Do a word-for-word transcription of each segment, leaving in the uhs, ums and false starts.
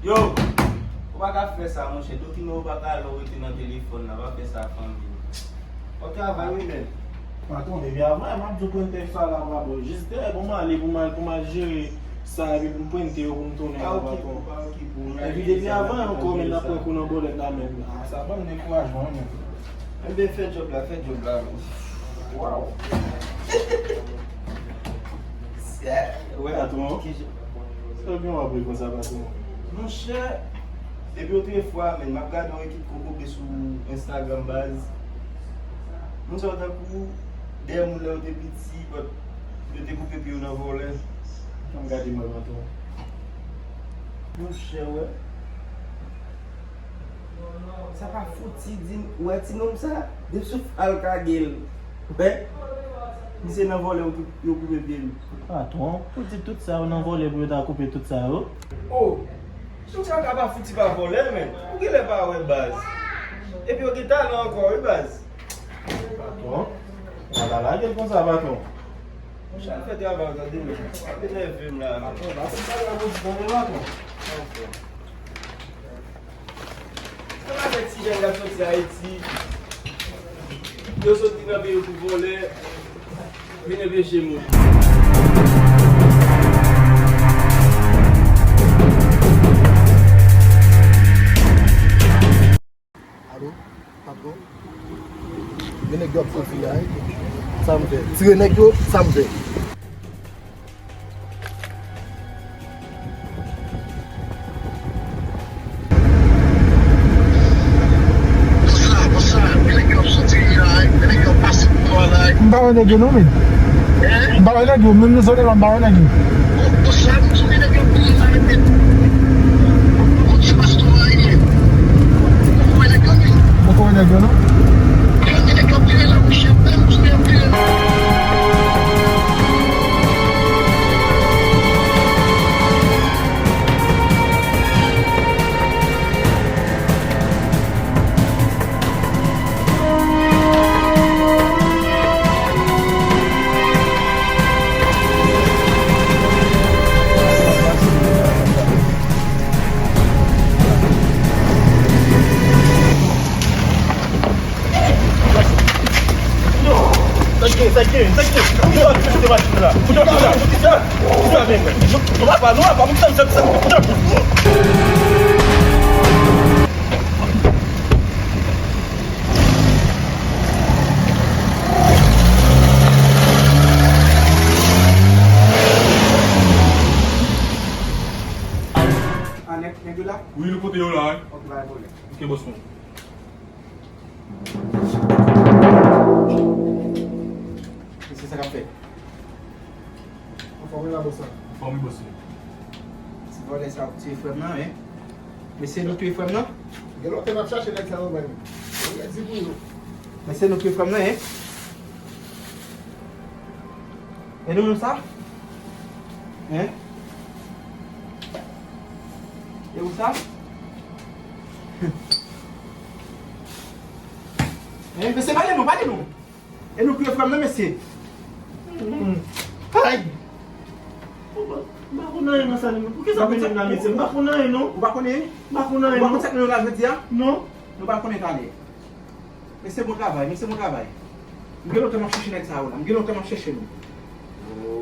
Yo! Ou pa ka fè sa, monchè. Dokiman ou pa ka lè w rete nan telefòn nan. Pa fè sa, fanmi. W ap travay, wi, men. Patwon, depi avan, m ap di w prentè sa la, pa bon. Jis dèyè, pou m ale, pou m al, pou m al jere sa, epi pou m prente yo, pou m tounen la, patwon. Epi depi avan, ankò, men n ap pran kou nan bòlèt la, men. Ah, sa ban m dekourajman, men. Enben, fè djòb la, fè djòb la, men. Waw! Patwon. Sa w gen w ap ri konsa, patwon? Monchè, depi otrefwa, men, m ap gade yon ekip kokobe sou Instagram, baz. Moun sa yo tankou de moun lè yo te piti, but yo te koupe pye yo nan vòlè. Ann gade mwen, patwon. Monchè, wè. Sa pa fouti di m, wè ti nonm sa, depi sou al kage l. Wè, misye nan vòlè yo koupe pye l. Patwon, ou di tout sa yo nan vòlè pou yo ta koupe tout sa yo? Oh, Choucha ka pa fouti pa vòlè, men. Ou genlè pa wè baz. Epi yo gen talan ankò, wi, baz. Patwon, pa ta lage l konsa, patwon. Monchè, al fè travay ou, tande, men. W ap enève m la, men. Patwon, pa konn pale avè w, tande, patwon. Anfè. Konn avèk ti jèn k ap soti Ayiti, yo soti nan peyi yo pou vòlè, vin enpeche moun. Alo, patwon. Men nèg yo ap soti la, wi. Sa m fè? Tire nèg yo, sa m fè? M pa wè nèg yo non, men. M pa wè nèg yo, menm nou sot la, m pa wè nèg yo. Ou ko wè nèg yo non? Ah, nèg, nèg yo la? Wi, nou kote yo la, wi. Ok, pa gen pwoblèm. Ok, bòs mwen. Mesye, sa k ap fèt? Anfòm wi la, bòs la. Anfòm wi, bòs mwen. Ti vòlè sa ap tiye frè m nan, wi. Mesye, nou touye frè m nan? Gen lontan n ap chache nèg sa yo, men. Mwen di pou yo. Mesye, nou touye frè m nan, wi. E nou menm sa? Hein? E ou sa? Hein, mesye, pale non, pale non. E nou touye frè m nan, mesye. Ay! M pa konn anyen nan sa, non. Poukisa w mennen m la, mesye? M pa konn anyen, non. Ou pa konnen? M pa konn anyen, non. Ou pa konn sa k nan yo la jodi a? Non. Nou pa konnen talè. Mesye, bon travay, mesye, bon travay. M gen lontan m ap chèche nèg sa yo la. M gen lontan m ap chèche nou.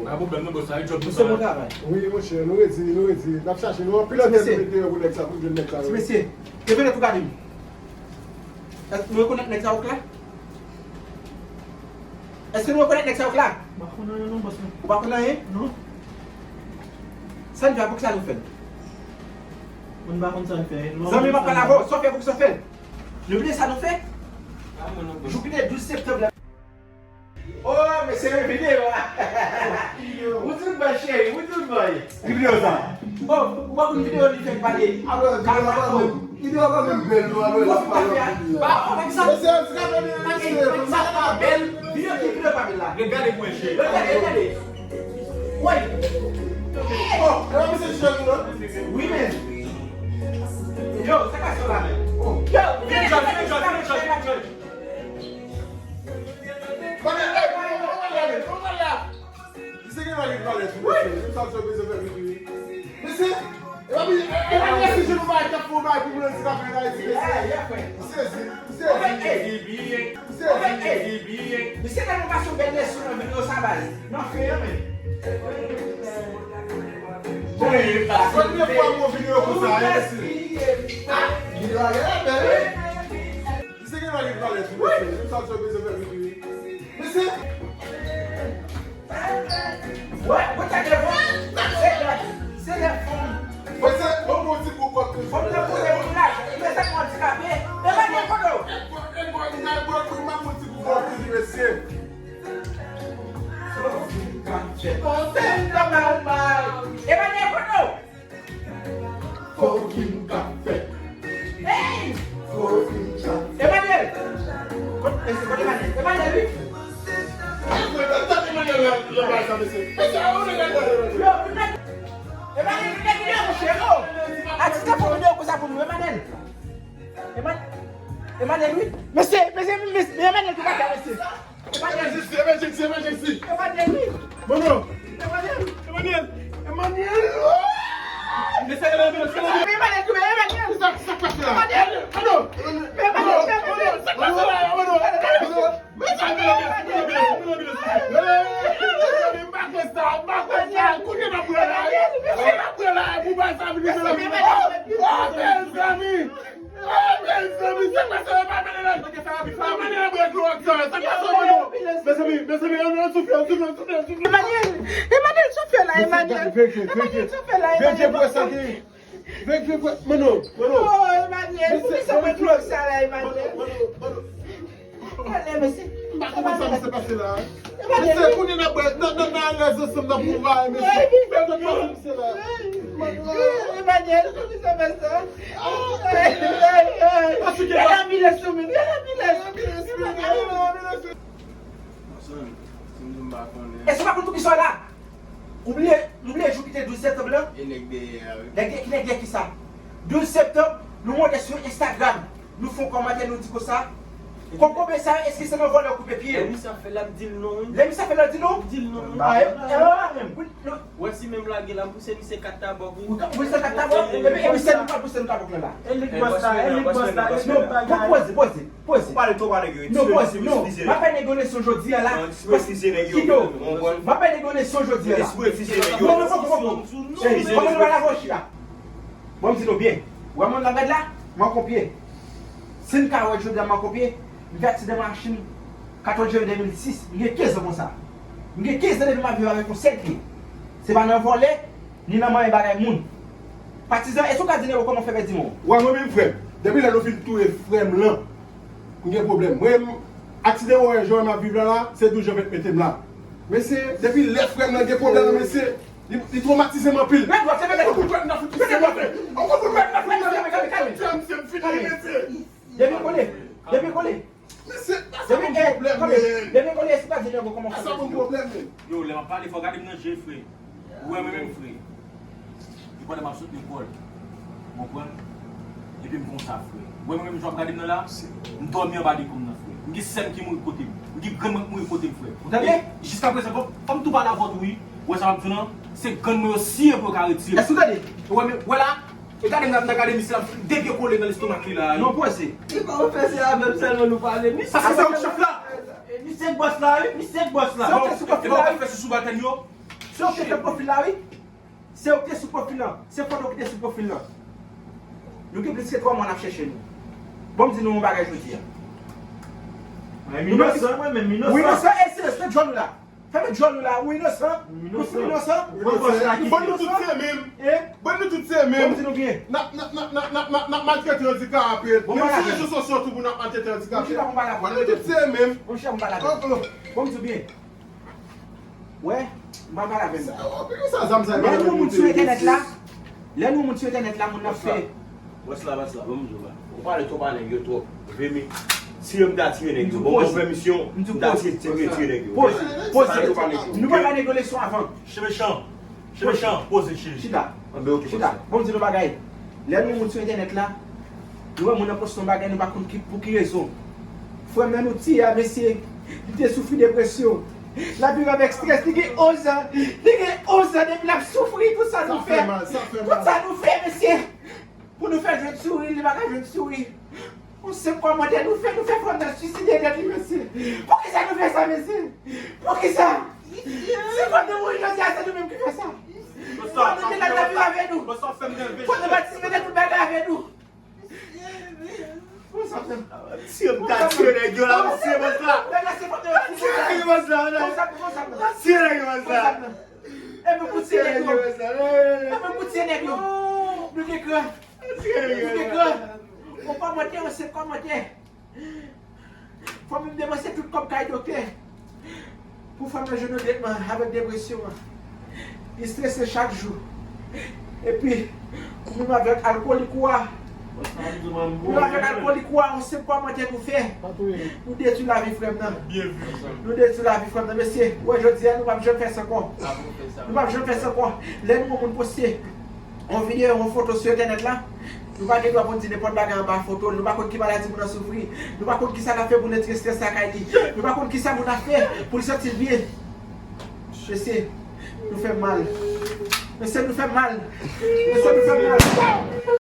Pa pwoblèm non, bòs, sa e djòb nou sa. Mesye, bon travay. Wi, monchè, nou redi, nou redi. N ap chache, nou anpil anpil nou mete yo pou nèg sa, pou jwenn nèg sa yo. Ti mesye, leve tèt ou gade m. Èske nou rekonèt nèg sa yo k la? Èske nou rekonèt nèg sa yo k la? M pa konn anyen non, bòs mwen. Ou pa konn anyen? Non. Sa n fè, poukisa nou fè l? Mwen m pa konn sa n fè. Zanmi m ap pale avè w, sa w fè, poukisa w fè l? Nou bliye sa nou fè? Jou ki te douz septanm la. Oh, mesye, men videyo a. Ou tout bay, cheri, ou tout bay. Ki videyo sa? Oh, ou pa konn videyo li fè pale. Alò, videyo a pa menm bèl, non, alò, l ap pale. Ba, avèk sa. Mesye, ti ka fè videyo, mesye. Sa pa bèl. Videyo ki videyo pa bèl la? Gade mwen, cheri. Gade, gade. Woy. Oh, e pa mesye jèn, non? Wi, men. Yo, sa ka sou la, men. Oh. Yo, vin jòj, vin jòj, vin jòj, vin jòj. Mesye, gen bagay pale tou, mesye. Menm sa w bezwen fè vit, wi. Mesye, e pa Emmanuel, si je nou bay tap pou bay pou moun andikape an Ayiti, mesye. M sezi, m sezi. M sezi. M sezi. Misye tèlman pase yon bèl leson nan vi l konsa baz. Nan fen an menm. Premye fwa m wè yon videyo konsa, wi, mesye. Ah, videyo a genlè bèl, wi. Misye genlè gen valè tou, mesye. Menm sa l bezwen fè videyo. Mesye. Wè, wè sa devan. Se lè, se lè fanm. Mwen se, mwen bon ti kou kòk toujou. Fanm nan kote pou laj. Mwen se kòm andikape. Emmanuel kote w? Mwen bon ti kou kòk toujou, mesye. Emmanuel kote w? Fucking ka fè. Hey! Fucking chat. Emmanuel! Kot, mesye, kot Emmanuel? Emmanuel, wi. Yo, Emmanuel, vin nan videyo, monchè, yo. Atis la fè yon videyo konsa pou nou, Emmanuel. Eman-, Emmanuel, wi. Mesye, mesye, mesye, Emmanuel ki pa ka, mesye. Emergency, emergency, emergency. Emmanuel, wi. Mano. Emmanuel. Emmanuel. Emmanuel. Mesye, Emmanuel, Emmanuel. Emmanuel, wi, Emmanuel. Sa, sa k pase la? Emmanuel. Mano. Emmanuel, Emmanuel. Sa k pase la, Mano? Mano. Mezanmi, mezanmi, mezanmi, mezanmi. Mezanmi, m pa kwè sa, m pa kwè sa. Kounye n ap wè la, wi. Kounye n ap wè la, pou bay sa vini, mezanmi. Oh, mezanmi. Ah, mezanmi, sa k pase, pa mennen nan, pa mennen nan bwè dlo ak sa, sa k pase, mezanmi? Mezanmi, mezanmi, ann, ann soufle, ann soufle, ann soufle, ann soufle. Emmanuel, Emmanuel, soufle la, Emmanuel. Emmanuel, soufle la, Emmanuel. Verifye bwè sa ki, verifye bwè, Mano, Mano. Oh, Emmanuel, poukisa w bwè dlo ak sa la, Emmanuel? Mano, Mano, Mano. Gade, mesye. M pa konprann sa misye pase la. Mesye, kounye n ap nan, nan, nan alèz ansanm, n ap travay, mesye. Fè lòt bagay, mesye la. Emmanuel, poukisa w fè sa? Gade anbilans ou menm, gade anbilans. Èske w pa konn poukisa w la? Ou bliye, nou bliye jou ki te douz septanm lan? E nèg dèyè a, wi. Nèg dèyè, ki nèg dèyè ki sa? Douz septanm, nou monte sou Instagram. Nou fè yon kòmantè, nou di konsa. Kòb konbe sa, èske se nan vòlè ou koupe pye? Lè misye ap fè l, ap di l non, wi. Lè misye ap fè l, ap di non? Di l non, wi. Ah, e, e, e, menm. Wi, non. Wè si menm lage la, m pouse misye kat tabòk, wi. Ou ka pouse kat tabòk? Epi, epi se nou ka pouse nou tabòk lan la. E lig bòs la, e lig bòs la, e lig bagay. Non, poze, poze, poze. Ou pale twòp a nèg yo, non, poze, non. M ap bay nèg yo leson jodi a la. Kite w. M ap bay nèg yo leson jodi a la. Non, non, poko, poko. Kòman nou pale avè w chita? Bon, m di nou byen. Wè mwen nan gad la, m an konpye. Si n ka wè jodi a m an konpye, m fè aksidan machin katòz janvye de mil sis, m gen kenz an konsa. M gen kenz an depi m ap viv avèk yon sèl pye. Se pa nan vòlè, ni nan manyen bagay moun. Patizan, èske w ka di nèg yo kòman w fè pèdi men w? Wè mwen menm frè m, depi lè nou fin touye frè m lan, m gen pwoblèm. Mwen menm, aksidan ou wè jan m ap viv la la, se douz janvye k mete m la. Mesye, depi lè frè m lan gen pwoblèm, mesye, li, li twomatize m anpil. Mèt dwat, se mèt dwat. Ou konprann nan fout se mèt dwat. Ou konprann nan fout se mèt dwat. Mesye, m fini, mesye. Depi kole, depi kole. Mesye, sa bon pwoblèm, men. Depi kole, si pa di nèg ou kòman fè. Sa bon pwoblèm, men. Yo, lè m ap pale, fò w gade m nan je, frè. Ou wè mwen menm, frè. Depi pandan m ap sot lekòl. Ou konprann? Epi m konsa, frè. Ou wè mwen menm jan w ap gade m nan la? M dòmi anba dekonm nan, frè. M gen sè m ki mouri kote m. M gen grann mwen k mouri kote m, frè. Ou tande? E jiskaprezan, fò, fò m tou pale avè w tou, wi. Ou wè sa m ap di w lan? Se grann mwen yo siye pou yo ka retire m. Èske w tande? Ou wè, men, wè la? E gade m nan gade misye la, de pye kole nan lestomak li la, wi. Non, poze. Li pa ou fè se avè m sèlman nou pale. Misye. Sa se ou k chèf la. Misye k bòs la, wi. Misye k bòs la. Se ou k te sou pwofil la, wi. Fè sousou batèn yo. Se ou k te sou pwofil la, wi. Se ou k te sou pwofil la. Se foto ki te sou pwofil la. Nou gen plis ke twa mwa n ap chèche nou. Bon, m di nou yon bagay jodi a. Mwen inosan, mwen menm inosan. Ou inosan, e se, se djòl ou la. Fèmen djòl ou la, ou inosan. Ou inosan. Ou inosan. Bon, nou tout se menm. Bon, nou tout se menm. Bon, m di nou byen. N ap, n ap, n ap, n ap, n ap, n ap, n ap maltrete andikape. Menm sou rezo sosyo tou pou n ap maltrete andikape. Bon, nou tout se menm. Bon, m pale avè w. Bon, m di w byen. Wè, m pa pale avè m. Lè nou moun sou entènèt la, lè nou moun sou entènèt la, moun ap fè. Bòs la, bòs la, ban m di w la. Ou pale twòp a nèg yo twòp. Vle m, si yo m ta tire nèg yo. Bon, mwen pèmisyon, m ta tire, tire, tire nèg yo. Poze, poze. Nou pa bay nèg yo leson avan. Che mechan. Che mechan, poze, che. Chita. Anben, oke, chita. Bon, m di nou bagay. Lè nou moun sou entènèt la, nou wè moun nan poste yon bagay, nou pa konn ki, pou ki rezon. Frè m nan nou tiye a, mesye, li te soufri depresyon. L ap viv avèk strès, li gen onz an. Li gen onz an depi l ap soufri, tout sa nou fè. Tout sa nou fè, mesye. Pou nou fè l jwenn souri, li pa ka jwenn souri. Yon senp kòmantè nou fè, nou fè fanm nan swiside tèt li, mesye. Poukisa nou fè sa, mesye? Poukisa? Si fanm nan mouri jodi a, se nou menm ki fè sa. Fanm nan te la, la viv avè nou. Fanm nan patisipe nan tout bagay avè nou. Tiye m ta tiye nèg yo la, mesye, bòs la. Tiye nèg yo, bòs la. Tiye nèg yo, bòs la. Epi pou tiye nèg yo. Epi pou tiye nèg yo. Nou te gran. Nou te gran. Yon kòmantè, yon senp kòmantè. Fò m depanse tout kòb kay doktè. Pou fanm nan jwenn yon tretman avèk depresyon an. Li strese chak jou. Epi, ou menm avèk alkolik ou a. Ou menm avèk alkolik ou a, yon senp kòmantè nou fè. Nou detwi lavi frè m nan. Nou detwi lavi frè m nan. Mesye, wè jodi a, nou p ap janm fè sa ankò. Nou p ap janm fè sa ankò. Lè nou wè yon moun poste yon videyo, yon foto sou entènèt la, nou pa gen dwa pou n di nenpòt bagay anba foto l. Nou pa konn ki maladi moun nan soufri. Nou pa konn ki sa l ap fè pou l retire strès lakay li. Nou pa konn ki sa moun ap fè pou l santi l byen. Mesye, nou fè m mal. Mesye, nou fè m mal. Mesye, nou fè m mal.